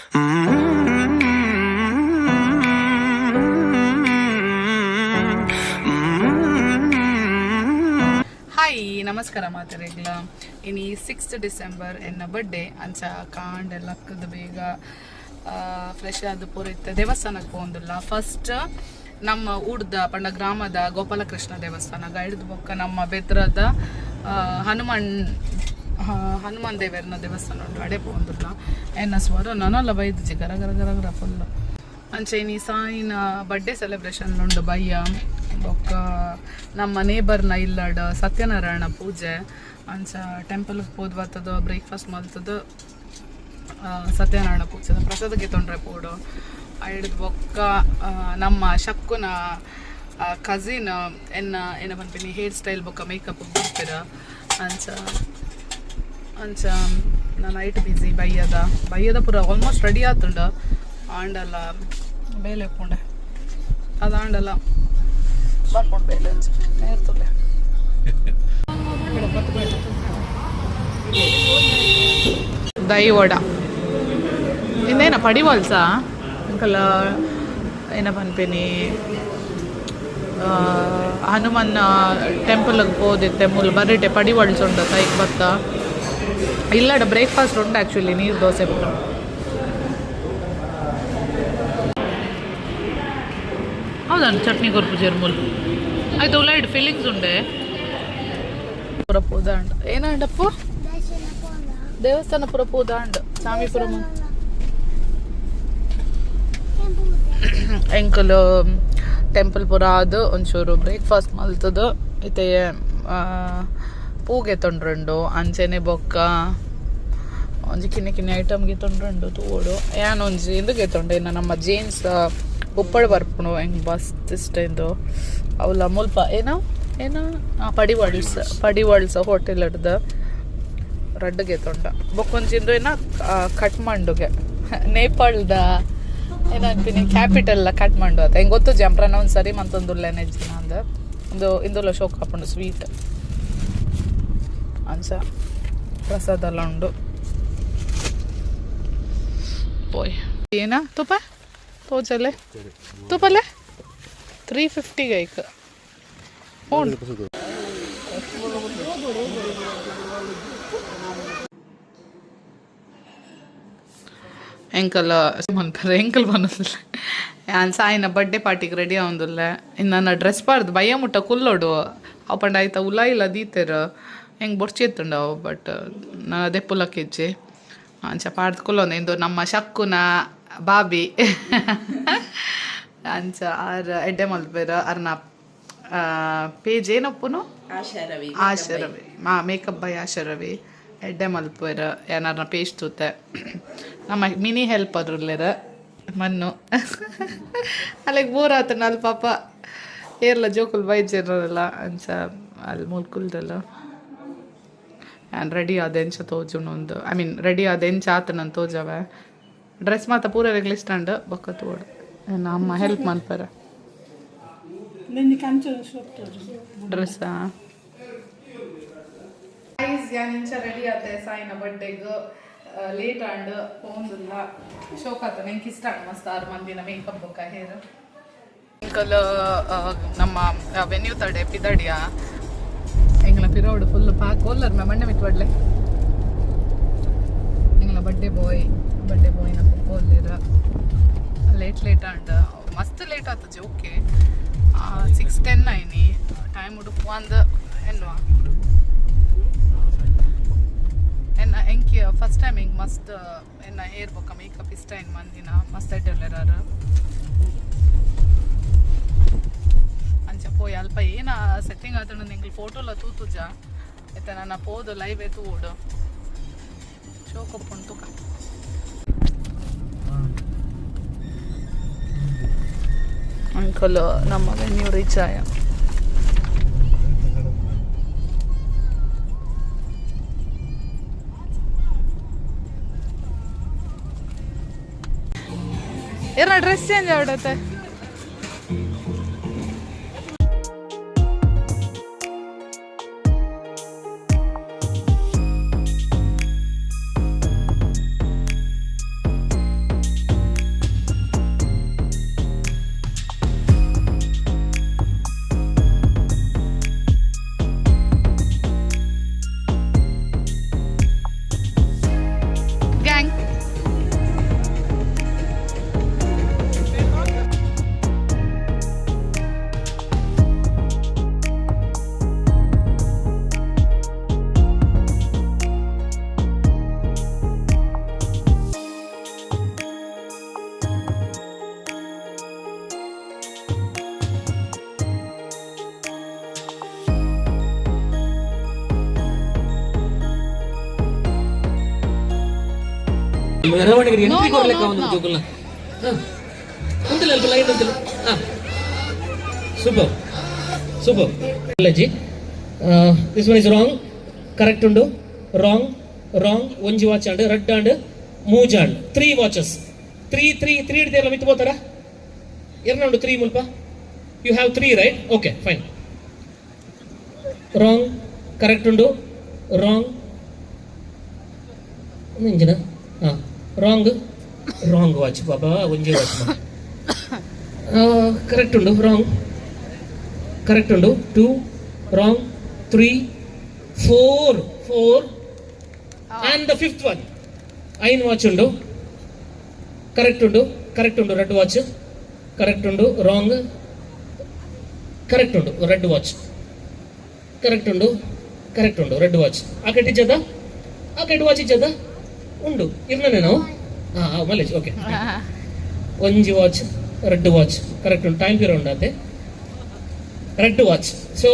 Hi ನಮಸ್ಕಾರ ಮಾತರೆಗ್ಲ. ಇನಿ 6 ಡಿಸೆಂಬರ್ ಎನ್ನ ಬರ್ಡೇ. ಅಂಚ ಕಾಂಡೆ ಲಕ್ಕದ ಬೇಗ ಫ್ರೆಶ್ ಆದ್ ಪೂರ ದೇವಸ್ಥಾನಕ್ಕೆ ಪೋಂದುಲ್ಲ. ಫಸ್ಟ್ ನಮ್ಮ ಊರ್ದ ಪಂಡ ಗ್ರಾಮದ ಗೋಪಾಲಕೃಷ್ಣ ದೇವಸ್ಥಾನ ಗೈಡ್ದ್ ಬೊಕ್ಕ ನಮ್ಮ ಬೆದ್ರದ ಹನುಮಾನ್ ಹನುಮಾನ್ ದೇವರನ ದೇವಸ್ಥಾನ ಉಂಟು, ಅಡೆ ಪೋಂದುಲ್ಲ. ಎನ್ನ ಸ್ವರ ನನಲ್ಲ ಬೈದಿಜಿ, ಗರ ಗರ ಗರ ಗರ ಫುಲ್. ಅಂಚ ಇನಿ ಸಾಯಿನ ಬರ್ಡೇ ಸೆಲೆಬ್ರೇಷನ್ ಉಂಡು ಬಯ್ಯ. ಬೊಕ್ಕ ನಮ್ಮ ನೇಬರ್ನ ಇಲ್ಲಡ್ ಸತ್ಯನಾರಾಯಣ ಪೂಜೆ. ಅಂಚ ಟೆಂಪಲ್ ಪೋದು ಬತ್ತದ, ಬ್ರೇಕ್ಫಾಸ್ಟ್ ಮಲ್ತದ, ಸತ್ಯನಾರಾಯಣ ಪೂಜೆ ಪ್ರಸಾದಕ್ಕೆ ತೊಂದರೆ ಪೋಡು. ಐಡ್ದ್ ಬೊಕ್ಕ ನಮ್ಮ ಶಕ್ಕುನ ಕಸಿನ್ ಎನ್ನ ಏನ ಪನ್ಪಿನಿ ಹೇರ್ ಸ್ಟೈಲ್ ಬೊಕ್ಕ ಮೇಕಪ್ ಬರ್ಪಿರ. ಅಂಚ ಅಂಚ ನಾನು ನೈಟ್ ಬ್ಯುಸಿ. ಬಯ್ಯದ ಬಯ್ಯದ ಪೂರ ಆಲ್ಮೋಸ್ಟ್ ರೆಡಿ ಆತುಂಡು. ಆಂಡಲ್ಲ ಬೇಲೆ ಪೋಂಡೆ, ಅದಾಂಡಲ್ಲ ಬರ್ಕೊಂಡು ಬೇಲೆ ಅಂಚ ನೇರ್ತುಲೆ. ದಹಿ ವಡ ಇಂದೇನ ಪಡಿವಲ್ಸಾ ಅಂಕಲ್ ಏನ ಪನ್ಪಿನಿ ಹನುಮನ್ನ ಟೆಂಪಲ್ಗೆ ಪೋದಿತ್ತೆ. ಮೂಲು ಬರಿಟೆ ಪಡಿವಲ್ಸ್ ಉಂಡು, ತೈಕ್ ಬತ್ತ ಇಲ್ಲಡ ಬ್ರೇಕ್ಫಾಸ್ಟ್ ಉಂಟು ಆ್ಯಕ್ಚುಲಿ, ನೀರು ದೋಸೆ ಪೂರ. ಹೌದಾ? ಚಟ್ನಿ ಕೊರ್ಪು ಮೂಲು ಆಯ್ತು. ಉಲೈಡ್ ಫೀಲಿಂಗ್ಸ್ ಉಂಡೆ ಪೂರ ಪೋದಾಂಡ್. ಏನಾಂಡಪ್ಪು? ದೇವಸ್ಥಾನ ಪೂರ ಪೋದಾಂಡ್, ಸ್ವಾಮಿಪುರ ಎಂಕುಲು ಟೆಂಪಲ್ ಪೂರ ಆದ್ ಒಂಚೂರು ಬ್ರೇಕ್ಫಾಸ್ಟ್ ಮಲ್ತದು ಇತ್ತೆ ಪೂಗೆ ತೊಂಡ್ರುಂಡು. ಅಂಚೆನೆ ಬೊಕ್ಕ ಒಂಜಿ ಕಿನ್ನಿ ಕಿನ್ನಿ ಐಟಮ್ ಗೆತೊಂಡ್ರುಂಡು ತೂವೊಡು. ಯಾನ್ ಒಂಜಿ ಇಂದು ಗೆತೊಂಡೆ ಇನ್ನ ನಮ್ಮ ಜೀನ್ಸ್ ಉಪ್ಪಡ್ ಬರ್ಪುಂಡು ಹೆಂಗ್ ಬಸ್ ಇಷ್ಟ ಇಂದು. ಅವಲ ಮುಲ್ಪ ಏನೋ ಏನೋ ಪಡಿವಳ್ಸ್, ಪಡಿವಳ್ಸ್ ಹೋಟೆಲ್ ಹಿಡ್ದು ರಡ್ಡ್ ಗೆತೊಂಡ. ಬೊಕ್ಕೊಂಜಿ ಇಂದು ಏನ ಕಟ್ಮಂಡುಗೆ, ನೇಪಾಳದ ಏನಂತೀನಿ ಕ್ಯಾಪಿಟಲ್ ಕಟ್ಮಂಡು ಅಂತ ಹೆಂಗೆ ಗೊತ್ತು. ಜಂಪ್ರನ ಒಂದು ಸರಿ ಮಂತೊಂದುಲ್ಲೇನೆ ಜಿನ ಅಂದ ಒಂದು ಇಂದುಲ ಶೋಕ್ ಆಪುಂಡು ಸ್ವೀಟ್. ಅಂಚ ಪ್ರಸಾದ ಎಲ್ಲ ಉಂಡು. ಪೋಯ್ ಏನ ತುಪ್ಪ ತೋಜಲೆ ತುಪ್ಪಲೆ 350 ಐಕ್ ಉಂಡು. ಎಂಕಲ್ ಮನ್ಪರೆ ಎಂಕಲ್ ಬನ್ನೊಂದಿಲ್ಲ. ಯಾನ್ ಸಾಯಿನ ಬರ್ಡೇ ಪಾರ್ಟಿಗೆ ರೆಡಿ ಆವೊಂದುಲ್ಲೆ. ಇನ್ನು ನನ್ನ ಡ್ರೆಸ್ ಪಾಡ್ದು ಬಯ್ಯ ಮುಟ್ಟ ಕುಲ್ಲೋಡು. ಅವು ಪಂಡ ಆಯ್ತ ಉಲ ಇಲ್ಲ ದೀತೆರ್ ಹೆಂಗೆ ಬೊರ್ಚಿ ಎತ್ತುಂಡು ಅವು. ಬಟ್ ನಾನು ಅದೇ ಪುಲಕ್ಕಿಜ್ಜಿ ಅಂಚ ಪಾಡ್ದು ಕುಲ್ಲೊಂದು. ಇಂದು ನಮ್ಮ ಶಕ್ಕುನ ಬಾಬಿ. ಅಂಚ ಆರ್ ಎಡ್ಡೆ ಮಲ್ಪೆರ್. ಅರ್ನ ಪೇಜ್ ಏನಪ್ಪುನು? ಆಶಾ ರವಿ. ಆಶಾ ರವಿ ಮಾ ಮೇಕಪ್ ಬೈ ಆಶಾ ರವಿ. ಎಡ್ಡೆ ಮಲ್ಪೆರ್. ಏನಾರ ಪೇಜ್ ತೂತೆ. ನಮ್ಮ ಮಿನಿ ಹೆಲ್ಪರ್ ಉಲ್ಲೆರ್ ಮನ್ನು. ಅಲ್ಲಿಗೆ ಬೋರ್ ಆತನ ಅಲ್ಲಿ ಪಾಪ ಏರ್ಲ ಜೋಕುಲು ಬೈಜೆರಲ್ಲ. ಅಂಚ ಅಲ್ಲಿ ಮುಲ್ಕುಲ್ದಲ್ಲ. ಆ್ಯಂಡ್ ರೆಡಿ ಆದ ಎಂಚ ತೋಜುಂಡು ಒಂದು, I mean ready ಆದ ಎಂಚ ಆತ ನಾನು ತೋಜವೆ. ಡ್ರೆಸ್ ಮಾತ ಪೂರ ಇಷ್ಟ ಬೊಕ್ಕ ತೋಡು. ಅಮ್ಮ ಹೆಲ್ಪ್ ಮಲ್ಪೆರೆ ಡ್ರೆಸ್ಸಾ. ಯಾನ್ ಇಂಚ ರೆಡಿ ಆತೆ ಸಾಯಿನ ಬರ್ಡೇಗ್. ಲೇಟ್ ಆಂಡ್ ಪೋಂದುಲ್ಲ. ಶೋಕ್ ಆತ, ಎಂಕ್ ಇಷ್ಟ ಆಂಡ್ ಮಸ್ತ್ ಆರು ಮಂದಿನ ಮೇಕಪ್ ಬೊಕ್ಕ ಹೇರ್. ಅಂಕಲ್ ನಮ್ಮ ವೆನ್ಯೂ ತಡೆ ಪಿದಡಿಯ. ಎಂಗ್ಲ ಪಿರೋಡು ಫುಲ್ ಪಾಕ್ ಓಲ್ಲರ್ ಮೆ ಮಣ್ಣೆ ಮಿತ್ ಬಡ್ಲೆ. ಎಂಗ್ಲ ಬರ್ಡೇ ಬಾಯ್, ಬರ್ಡೇ ಬಾಯ್ನ ಓಲ್ಲೇರ. ಲೇಟ್ ಲೇಟ್ ಆಂಡ್, ಮಸ್ತ್ ಲೇಟ್ ಆತಜಿ. ಓಕೆ, 6:10 ಆಯ್ನಿ ಟೈಮ್. ಉಡುಪು ಅಂದ್ ಎನ್ನುವ ಎನ್ನ ಎಂಕಿ ಫಸ್ಟ್ ಟೈಮ್ ಹಿಂಗೆ ಮಸ್ತ್ ಎನ್ನ ಹೇರ್ ಬೊಕ್ಕ ಮೇಕಪ್ ಇಷ್ಟ ಇನ್ ಮಂದಿನ ಮಸ್ತ್ ಎಡ್ಡೆ. ಅಂಚ ಪೋಯ್ ಅಲ್ಪ ಏನ ಸೆಟ್ಟಿಂಗ್ ಆತಂಡ ಎಂಗ್ಲು ಫೋಟೋಲ ತೂತುಜ. ಇತ್ತೆ ನನ್ನ ಪೋದು ಲೈವ್ ತೂವೊಡು. ಶೋಕೊಪ್ಪುಂಡು ತುಕ. ಅಂಕಲ್ ನಮ್ಮ ವೆನ್ಯೂ ರೀಚ್ ಆಯ. ಏನ ಡ್ರೆಸ್ ಚೇಂಜ್ ಆಡತ್ತೆ? ಮೆರವಣಿಗೆ ಎಂಟ್ರಿ ಕೊರ್ಲೆಕ್ಕ ಒಂದು ಜೋಕುಲ್ನ. ಉಂತಲ್ಲ ಅಲ್ಪ ಲೈನ್ ಉಂತಲ್ಲ. ಹಾ, super super. ಅಲ್ಲಜ್ಜಿ, this one is wrong. Correct ಉಂಡು, ರಾಂಗ್ ರಾಂಗ್. ಒಂಜಿ ವಾಚ್ ಆಂಡ್, ರಡ್ಡ್ ಆಂಡ್, ಮೂಜ್ and, three watches. Three three three ಹಿಡ್ದಿರಲ್ಲ ಮಿತ್ತು ಪೋತಾರ ಎರಡ ಉಂಡು ತ್ರೀ ಮುಲ್ಪ. You have three, right? Okay, fine. Wrong, correct ಉಂಡು, ರಾಂಗ್ ಇಂಜಿನ. ಹಾಂ, ರಾಂಗ್ ರಾಂಗ್ ವಾಚ್ ಬಾಬಾ, ಒಂಜಿ ವಾಚ್. ಕರೆಕ್ಟ್ ಉಂಡು, ರಾಂಗ್, ಕರೆಕ್ಟ್ ಉಂಡು, two, wrong, three, four, four, and the fifth one. ಐನ್ watch ಉಂಡು, ಕರೆಕ್ಟ್ ಉಂಡು, ಕರೆಕ್ಟ್ ಉಂಡು, ರೆಡ್ ವಾಚ್ ಕರೆಕ್ಟ್ ಉಂಡು, ರಾಂಗ್, ಕರೆಕ್ಟ್ ಉಂಡು, ರೆಡ್ ವಾಚ್ ಕರೆಕ್ಟ್ ಉಂಡು, ಕರೆಕ್ಟ್ ಉಂಡು, ರೆಡ್ ವಾಚ್. ಆ ಕಡೆ ಇಜ್ಜದ, ಆ ಕಡೆ ವಾಚ್ ಇಜ್ಜದ ಉಂಡು ಇರ್ನೇ ನಾವು. ಹಾಂ, ಮಲೇಜ್. ಓಕೆ, ಒಂಜಿ ವಾಚ್, ರೆಡ್ ವಾಚ್ ಕರೆಕ್ಟ್ ಉಂಟು. ಟೈಮ್ ಪೀರಿಯಡ್ ಉಂಡಾತೆ ರೆಡ್ ವಾಚ್. ಸೊ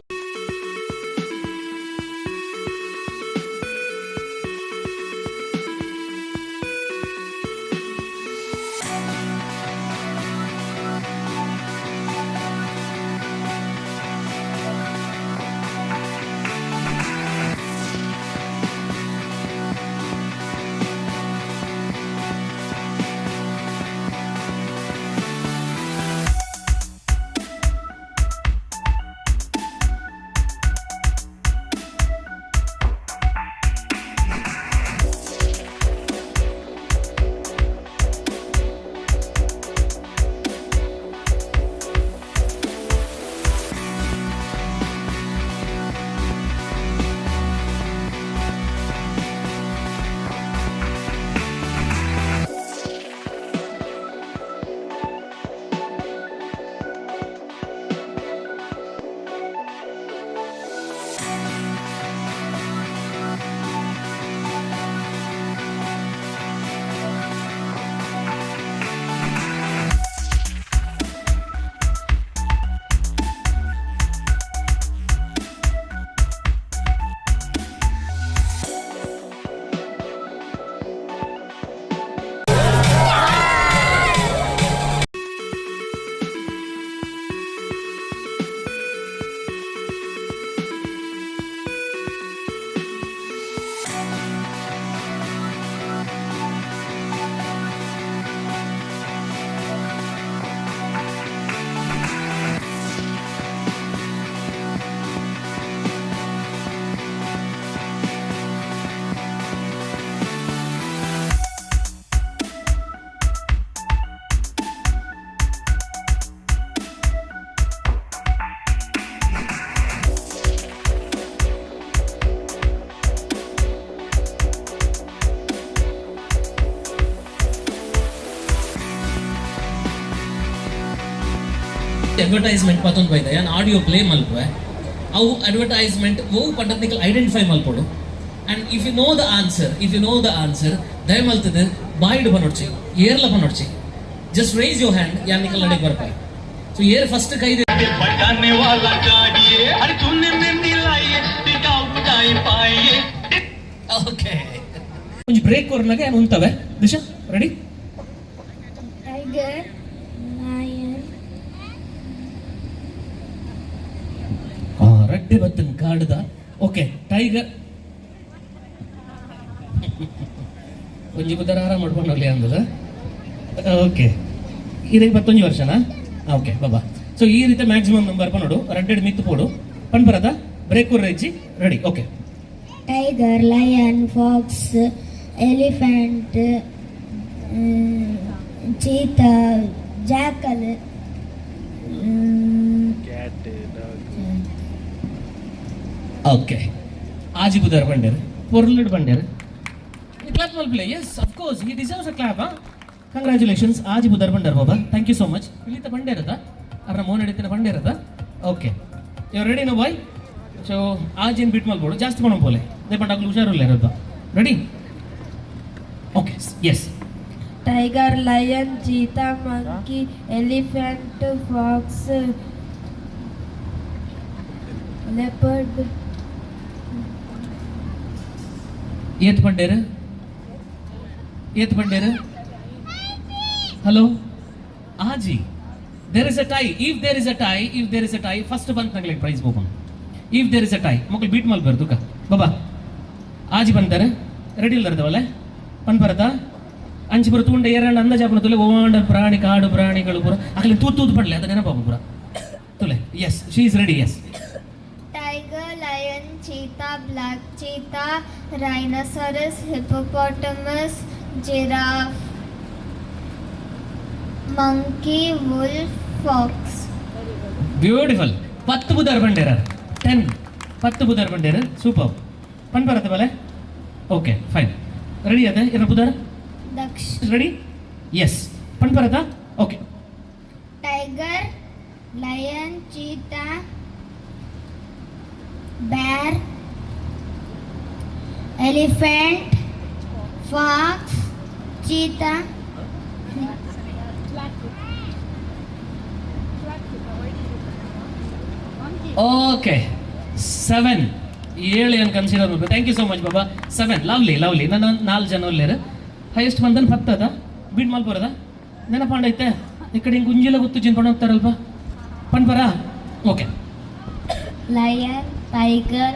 ಅಡ್ವರ್ಟೈಸ್ಮೆಂಟ್ ಪತ್ತೊಂದು ಬೈದ ಯಾನ್ ಆಡಿಯೋ ಪ್ಲೇ ಮಲ್ಪುವೆ. ಅವು ಅಡ್ವರ್ಟೈಸ್ಮೆಂಟ್ ಒವು ಪಂಡತ್ ನಿಕಲ್ ಐಡೆಂಟಿಫೈ ಮಲ್ಪೊಡು. And if you know the answer, if you know the answer, ದಯ ಮಲ್ತದ ಬಾಯಿಡ್ ಪನೊಡ್ಚಿ, ಏರ್ಲ ಪನೊಡ್ಚಿ. ಜಸ್ಟ್ ರೈಸ್ your hand, ಯಾನ್ ನಿಕಲ್ ನಡೆಗೆ ಬರ್ಪಾಯಿ. ಸೊ ಏರ್ ಫಸ್ಟ್ ಕೈ बटाने वाला चाहिए, अरे चूने में मिलाइए, टिकाऊ बुझाई पाइए। ಓಕೆ, ಒಂಜಿ ಬ್ರೇಕ್ ಕೊರ್ನಾಗ ಯಾನ್ ಉಂತವೆ. ದಿಶಾ, ರೆಡಿ? Tiger, lion, ರಡ್ಡೆ ಬತ್ತನ್ ಕಾಡ್ದ. Okay, tiger. ಒಂಜಿ ಬುದ್ಧರ ಆರಾಮ ಮಾಡ್ಕೊಂಡು ಅಂದದ. ಓಕೆ, ಇದಕ್ಕೆ ಪತ್ತೊಂಜಿ ವರ್ಷನಾ? ಓಕೆ ಬಾಬಾ. ಸೊ ಈ ರೀತಿ ಮ್ಯಾಕ್ಸಿಮಮ್ ನಂಬರ್ ಪನೋಡು, ರಡ್ಡೆಡ್ ಮಿತ್ತು ಪೋಡು ಪನ್ಪರದ. ಬ್ರೇಕ್ ಕೊರ್ರೆಜ್ಜಿ. Ready? Okay. Tiger, lion, fox, elephant, cheetah, jackal, okay, ಆಜಿ ಬುಧರ್ ಬಂಡೇರ್, ಪೊರ್ಲಡ್ ಬಂಡೇರ್. Clap ಮಲ್ಪಲೆ. Yes, of course, he deserves a clap. Congratulations. ಆಜಿ ಬುಧರ್ ಬಂಡರ್ ಬಾಬಾ. Thank you so much. ಇಲ್ಲಿತ ಬಂಡೇರದ ಅರ್ನ ಮೋನ್ ಹಿಡಿತಿನ ಬಂಡೇರದ. Okay, you ready no boy? So ಆಜಿನ್ ಬಿಟ್ ಮಲ್ಬೋಡು, ಜಾಸ್ತಿ ಪಣ ಪೋಲೆ they ಪಂಡ ಅಗ್ಲು ಹುಷಾರಿಲ್ಲ ಇರೋದು. Ready? Okay, yes. Tiger, lion, cheetah, monkey, elephant, fox, leopard. ಏತ್ ಬಂಡೇರ್? ಏತ್ ಪಂಡೇರು? Hello, ಆಜಿ. There is a tie. If there is a tie, if there is a tie, first ಬಂತ ನಂಗೆ ಪ್ರೈಸ್ ಹೋಗೋಣ. If there is a tie, ಮಕ್ಕಳು beet ಮಲ್ಬಾರ್ದು ತುಕ. ಬಾಬಾ, ಆಜಿ ಬಂತಾರೆ. Ready ಇಲ್ಲದವಲ್ಲ ಪನ್ ಬರತಾ ಅಂಚಿ ಬರ ತೂಂಡ ಏರಣ್ಣ ಅಂದಾಜಾಪನ ತುಲೆ ಓಂಡ ಪ್ರಾಣಿ ಕಾಡು ಪ್ರಾಣಿಗಳು ಪೂರ ಅಕಲಿ ತೂತು ತೂತು ಪಡಲೆ ಅದ ನೆನಪಾಪು ಪೂರ ತುಲೆ. Yes, she is ready, yes. Tiger, lion, cheetah, black cheetah, rhinoceros, hippopotamus, giraffe, monkey, wolf, fox. Beautiful. ಪತ್ತು ಬುದಾರ್ ಬಂಡೇರ. 10, ಪತ್ತು ಬುದಾರ್ ಬಂಡೇರ. ಸೂಪರ್. ಪನ್ ಬರತ್ತೆ ಬಲೆ. Okay, fine. ರೆಡಿ ಅದೇ ಇರ ಬುದಾರ್? Daksh. Ready? S. ಪನ್ ಬರತ್ತಾ? Okay. Tiger, lion, cheetah, bear, elephant, fox, cheetah. Okay, 7, ಏಳು ಏನು consider ಮಾಡ್ಬೇಕು. Thank you so much Baba. 7, lovely, lovely. ನಾನು ನಾಲ್ಕು ಜನ ಒಲ್ಲೇರು. ಹೈಯೆಸ್ಟ್ ಬಂದನ್ ಪತ್ತದ ಬೀಟ್ ಮಲ್ಪರದ ನೆನಪಾಂಡೈತೆ. ಈ ಕಡೆ ಹಿಂಗೆ ಗುಂಜಿಲ ಗೊತ್ತು ಜಿನ್ ಪಣ ಹೋಗ್ತಾರಲ್ಪ ಪನ್ಪರ. Okay. Lion, tiger,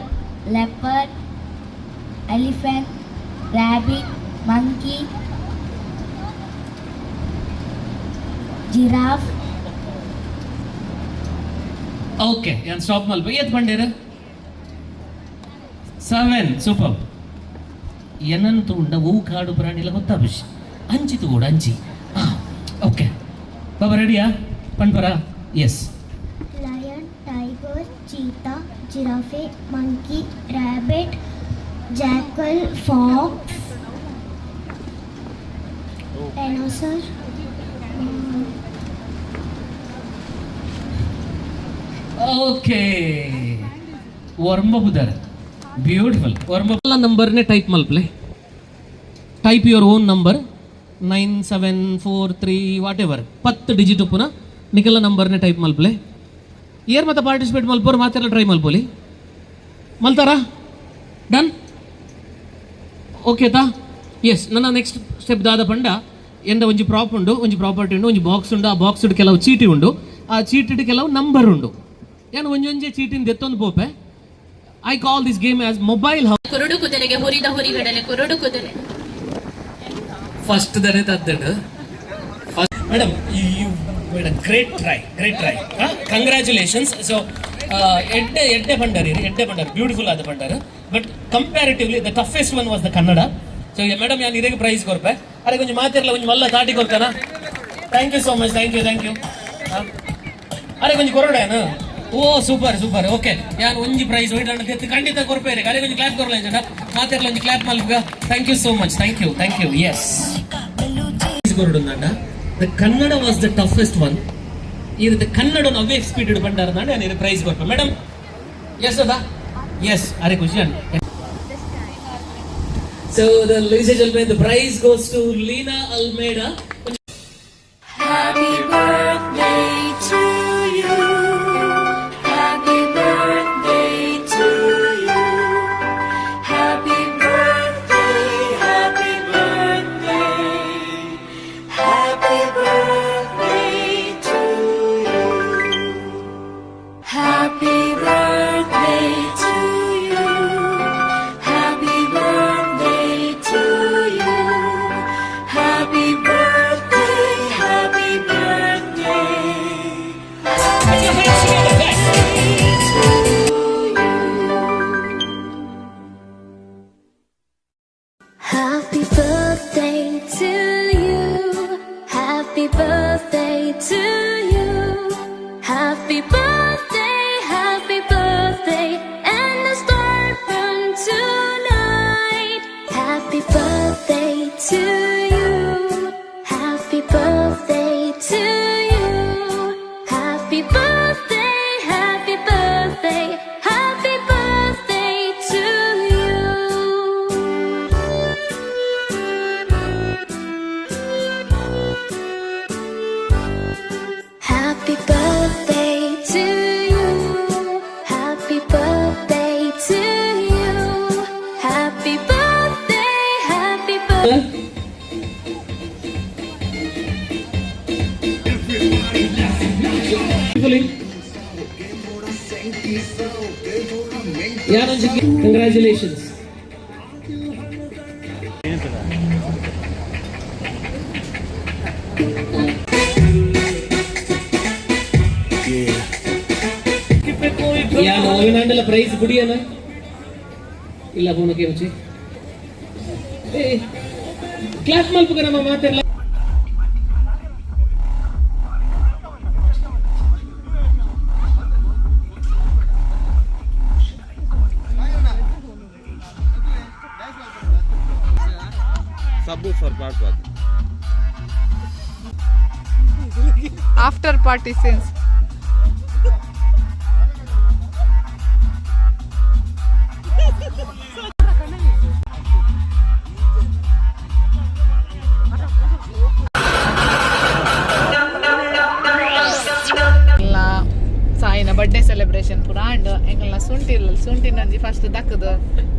leopard, elephant, rabbit, monkey, giraffe. Okay, ಏನು ಸ್ಟಾಪ್ ಮಲ್ಪ. ಏತ್ ಬಂಡೇರು? 7, ಸೂಪರ್. ಏನಂತ ಉಂಡ ಹೂ ಕಾಡು ಪ್ರಾಣಿ ಎಲ್ಲ ಗೊತ್ತಾಬಿಶ್ ಅಂಚಿ ತಗೋಡು ಅಂಚಿ. ಹಾಂ, ಓಕೆ ಬಾಬಾ, ರೆಡಿಯಾ? ಪನ್ಪರ? S. Lion, tiger, cheetah, giraffe, monkey, rabbit, jackal, fox, dinosaur. Okay, ಒರ್ಂಬ ಬುದರ್. Beautiful. ಒರ್ಂಬ ನಂಬರ್ನೇ type ಮಲ್ಪ್ಲೆ. Type your own number, 9, 7, 4, 3, whatever. ಪತ್ತು ಡಿಜಿಟ್ ಉಪ್ಪುನ ನಿಕಲ ನಂಬರ್ನೇ ಟೈಪ್ ಮಲ್ಪ್ಲೆ. ಏರ್ ಮತ್ತೆ ಪಾರ್ಟಿಸಿಪೇಟ್ ಮಲ್ಪೋರು ಮಾತೆಲ್ಲ ಟ್ರೈ ಮಲ್ಪೋಲಿ. ಮಲ್ತಾರಾ? ಡನ್. ಓಕೆ ತಾ? ಎಸ್. ನನ್ನ ನೆಕ್ಸ್ಟ್ ಸ್ಟೆಪ್ ದಾದ ಪಂಡ, ಎಂದ ಒಂಜಿ ಪ್ರಾಪ್ ಉಂಡು, ಒಂಜಿ ಪ್ರಾಪರ್ಟಿ ಉಂಡು, ಒಂಜಿ ಬಾಕ್ಸ್ ಉಂಡು. ಆ ಬಾಕ್ಸ್ ಕೆಲವು ಚೀಟಿ ಉಂಡು. ಆ ಚೀಟಿಡ್ ಕೆಲವು ನಂಬರ್ ಉಂಡು. ಏನು ಒಂಜೊಂಜೆ ಚೀಟಿನ ದೆತ್ತೊಂದು ಪೋಪೆ. I call this game as mobile house. ಕುರುಡು ಕುದುರೆಗೆ ಹುರಿದ ಹುರಿಗಡಲೆ ಕುರುಡು ಕುದುರೆ. First ದನೆ ತದ್ದುಂಡು. Madam, you made a great try, great try. Congratulations. So ಎಡ್ಡೆ ಎಡ್ಡೆ ಬಂಡಾರಿ, ಎಡ್ಡೆ ಬಂಡಾರಿ, ಬ್ಯೂಟಿಫುಲ್ ಆದ Bandaru. But comparatively the toughest one was the Kannada. So madam, ಯಾನ್ ಇರೆಗ್ ಪ್ರೈಸ್ ಕೊರ್ಪೆ. ಅರೆ ಕೊಂಚ ಮಾತಿರಲ್ಲ, ಒಂಜಿ ಮಲ್ಲ ತಾಟಿ ಕೊರ್ತಾನ. Thank you so much, thank you, thank you. ಅರೆ ಕೊಂಚ ಕೊರಡೇನು? ಓ, ಸೂಪರ್, ಸೂಪರ್. ಓಕೆ, ಯಾನ್ ಒಂಜಿ ಪ್ರೈಸ್ ಒಯ್ಟ್ ಖಂಡಿತ ಕೊರ್ಪೇರೆ. ಅರೆ ಕೊಂಚ ಕ್ಲಾಪ್ ಕೊರಲ. ಮಾತಿರಲ್ಲ, ಒಂಜಿ ಕ್ಲಾಪ್ ಮಲ್ಪುಗ. Thank you so much, thank you, thank you. Yes. ಕೊರಡುಂದಂಡ, the Kannada was the toughest one. ಈ ಕನ್ನಡ ಅವೇ ಸ್ಪೀಡ್ ಬಂಡಾರ ನಾನು ಪ್ರೈಸ್ ಕೊರ್ಪೆ. ಮೇಡಮ್, ಎಸ್ ಅದ? ಎಸ್. ಅರೆ ಖುಷಿ. So the ladies and gentlemen, the prize goes to Lena Almeida. Happy birthday to you. Happy birthday to you. Happy birthday, happy birthday. Happy birthday to you. Happy birthday to you. Happy birthday to you. Happy birthday, happy birthday. Put your hands together, guys. To you. Happy birthday to you. Happy birthday to you. Happy birthday, happy birthday, and the start from tonight. Happy birthday to you. Happy birthday to you. Happy birthday, happy birthday, happy birthday to you. Happy birthday to you. Happy birthday to you. Happy birthday, happy birthday. ಲೆಪ್ಪುಲಿ. ಯಾರೊಂಜಿ, congratulations. ಯಾನ್ ಅವಿನಾಂಡಲ price ಬುಡಿಯನ ಇಲ್ಲ ಬೋನಕ್ಕೆ ಮುಚ್ಚಿ. ಏ, clap ಮಲ್ಪುಗ ನಮ್ಮ ಮಾತೆಲ್ಲ. Subwoofer ಪಾಡ್ಬಾರ್ದು. After party since. ಇಲ್ಲ ಸಾಯಿನ ಬರ್ಡೇ ಸೆಲೆಬ್ರೇಷನ್ ಪೂರ ಅಂಡ್ ಎಂಗಲ್ನ ಸುಂಟಿ ಇಲ್ಲ, ಸುಂಟಿನೊಂಜಿ ಫಸ್ಟ್ ದಕ್ಕದು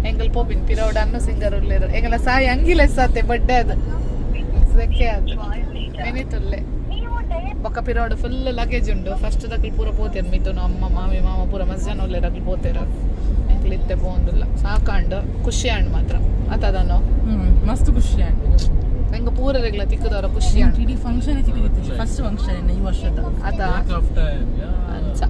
ಎಂಗಲ್ ಪೋಪಿನ್ ಪಿರೌಡ್ ಅನ್ನು ಸಿಂಗರ್ ಉಲ್ಲೇರು. ಎಂಗಲ ಸಾಯಿ ಅಂಗಿಲೆ ಸಾತೆ ಬರ್ಡೇ ಅದು ಸೆಕೆ ಅದು ಮೆನಿತುಲ್ಲೆ. ಬೊಕ್ಕ ಪಿರೋಡು ಫುಲ್ ಲಗೇಜ್ ಉಂಡು. ಫಸ್ಟ್ ದಕ್ಲು ಪೂರ ಪೋತೇರು. ಮಿಥುನ ಅಮ್ಮ, ಮಾಮಿ, ಮಾಮ ಪೂರ ಮಸ್ತ್ ಜನ ಉಲ್ಲೇರು. ಅಕ್ಲು ಪೋತೇರು. ಎಂಕ್ಲು ಇತ್ತೆ ಪೋಂದುಲ್ಲ. ಸಾಕಾಂಡು, ಖುಷಿ ಆಂಡ್ ಮಾತ್ರ ಅತದನು. ಮಸ್ತ್ ಖುಷಿ ಆಂಡ್. ಎಂಗ ಪೂರರೆಗ್ಲ ತಿಕ್ಕದವರ ಖುಷಿ ಆಂಡ್. ಇಡೀ ಫಂಕ್ಷನ್ ತಿಕ್ಕಿತ್ತು, ಫಸ್ಟ್ ಫಂಕ್ಷನ್ ಈ ವರ್ಷದ. ಅತ ಅಂಚ.